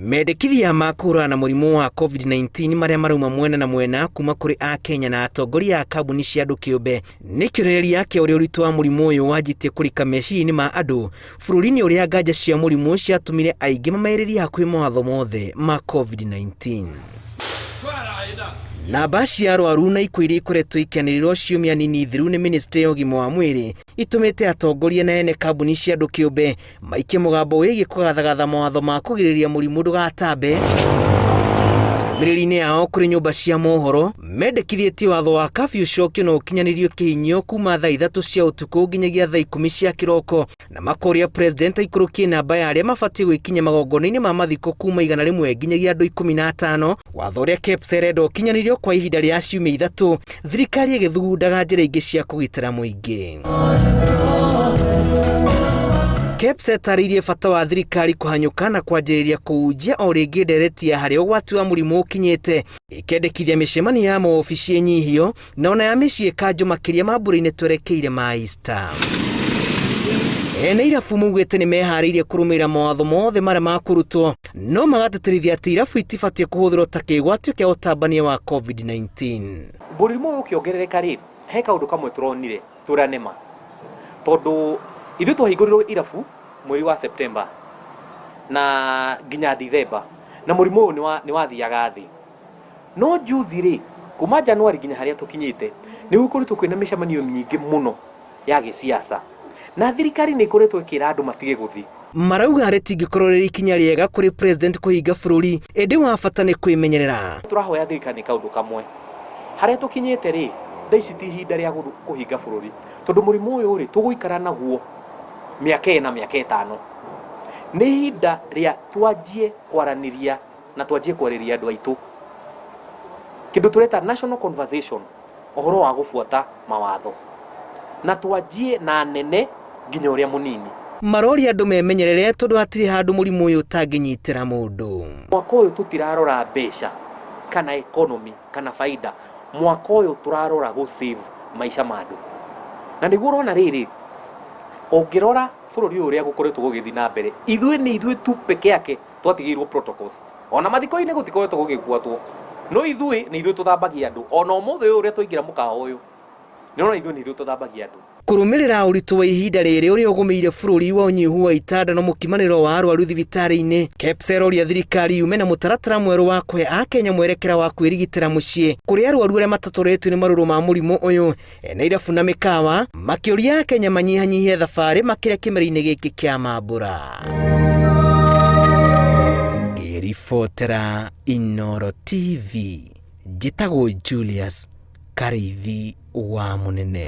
Mendekithia ma kũhũrana na mũrimũ wa COVID-19 marĩa marauma mwena na mwena kuma kũrĩ Akenya na atongoria a kambuni cia andũ kĩũmbe nĩ kĩonereria kĩa ũrĩa ũritũ wa mũrimũ ũyũ wanjĩtie kũrika meciria-inĩ ma andũ bũrũri-inĩ ũrĩa nganja cia mũrimũ ciatũmire aingĩ mamerĩrie hakuhĩ mawatho mothe ma COVID-19. Namba cia arwaru na ikuũ iria ikoretwo ikĩanĩrĩrwo ciumia nini thiru nĩ ministry ya ũgima wa mwĩrĩ itũmĩte atongoria na ene kambuni cia andũ kĩũmbe maikie mũgambo wĩgiĩ kũgathagatha mawatho ma kũgirĩrĩria mũrimũ ndũgatambe. Ndũmĩrĩri-inĩ yao kũrĩ nyũmba cia mohoro mendekithĩtie watho wa kafyu ũcokio na ũkinyanĩrio kĩhinyio kuma thaa 3 cia ũtukũ nginyagia thaa 10 cia kĩroko, na makoria president aikũrũkie namba ya arĩa mabatiĩ gwĩkinya magongona-inĩ ma mathiko kuma 100 nginyagia andũ 15, watho ũrĩa KEBS ĩrenda ũkinyanĩrio kwa ihinda rĩa ciumia 3, thirikari ĩgĩthugundaga njĩra ingĩ cia kũgitĩra mũingĩ. KEBS ĩtarĩirie bata wa thirikari kũhanyũka na kwanjĩrĩria kũhunjia o rĩngĩ ndereti ya harĩa ũgwati wa mũrimũ ũkinyĩte, ĩkendekithia mĩcemanio ya maobici ĩnyihio na ona ya mĩciĩ ĩkanjwo makĩria mambura-inĩ twerekeire ma Easter. Ene irabu maugĩte nĩ meharĩirie kũrũmĩrĩra mawatho mothe marĩa makũrutwo, no magatĩtĩrithia atĩ irabu itibatiĩ kũhũthĩrwo ta kĩgwatio kĩa ũtambania wa COVID-19. Mũrimũ ũyũ ũkĩongerereka rĩ, he kaũndũ kamwe tũronire tũranema, tondũ ithuĩ twahingũrirwo irabu mweri wa September na nginya December, na mũrimũ ũyũ nĩ wathiaga thĩ. No juzi rĩ, kuma January nginya harĩa tũkinyĩte, nĩ gũkoretwo kwĩna mĩcemanio mĩingĩ mũno ya gĩsiasa, na thirikari nĩ ĩkoretwo ĩkĩra andũ matige gũthiĩ. Marauga rĩtingĩkorwo rĩrĩ ikinya rĩega kũrĩ president kũhinga bũrũri, ĩndĩ wa bata nĩ kwĩmenyerera. Tũrahoya thirikari nĩ kaũndũ kamwe, harĩa tũkinyĩte rĩ, thaa ici ti ihinda rĩa kũhinga bũrũri, tondũ mũrimũ ũyũ rĩ, tũgũikara naguo mĩaka 4, mĩaka 5. Nĩ ihinda rĩa twanjie kwaranĩria na twanjie kwarĩria andũ aitũ kĩndũ tũreta national conversation, ũhoro wa gũbuata mawatho, na twanjie na nene nginya ũrĩa mũnini. Maroria andũ memenyerere tondũ hatirĩ handũ mũrimũ ũyũ ũtangĩnyitĩra mũndũ. Mwaka ũyũ tũtirarora mbeca kana economy kana faida, mwaka ũyũ tũrarora gũ save maica ma andũ. Na nĩguo ũrona rĩrĩ, ũngĩrora bũrũri ũyũ ũrĩa gũkoretwo gũgĩthiĩ na mbere, ithuĩ nĩ ithuĩ tu peke yake twatigĩirwo protocols. Ona mathiko-inĩ gũtikoretwo gũgĩbuatwo, no ithuĩ nĩ ithuĩ tũthambagia andũ. Ona ũmũthĩ ũyũ ũrĩa twaingĩra mũkawa ũyũ, nĩ ũrona ithuĩ nĩ ithuĩ tũthambagia andũ. Kũrũmĩrĩra ũritũ wa ihinda rĩrĩ ũrĩa ũgũmĩire bũrũri wa ũnyihu wa itanda na mũkimanĩro wa arwaru thibitarĩ-inĩ, KEBS ĩroria thirikari yume na mũtaratara mwerũ wa kũhe Akenya mwerekera wa kwĩrigitĩra mũciĩ kũrĩ arwaru arĩa matatoretio nĩ marũrũ ma mũrimũ ũyũ. Ene irabu na mĩkawa makĩũria Akenya manyihanyihie thabarĩ makĩria kĩmera-inĩ gĩkĩ kĩa mambura. Ngĩribotera Inooro TV, njĩtagwo Julius Karĩithi wa Mũnene.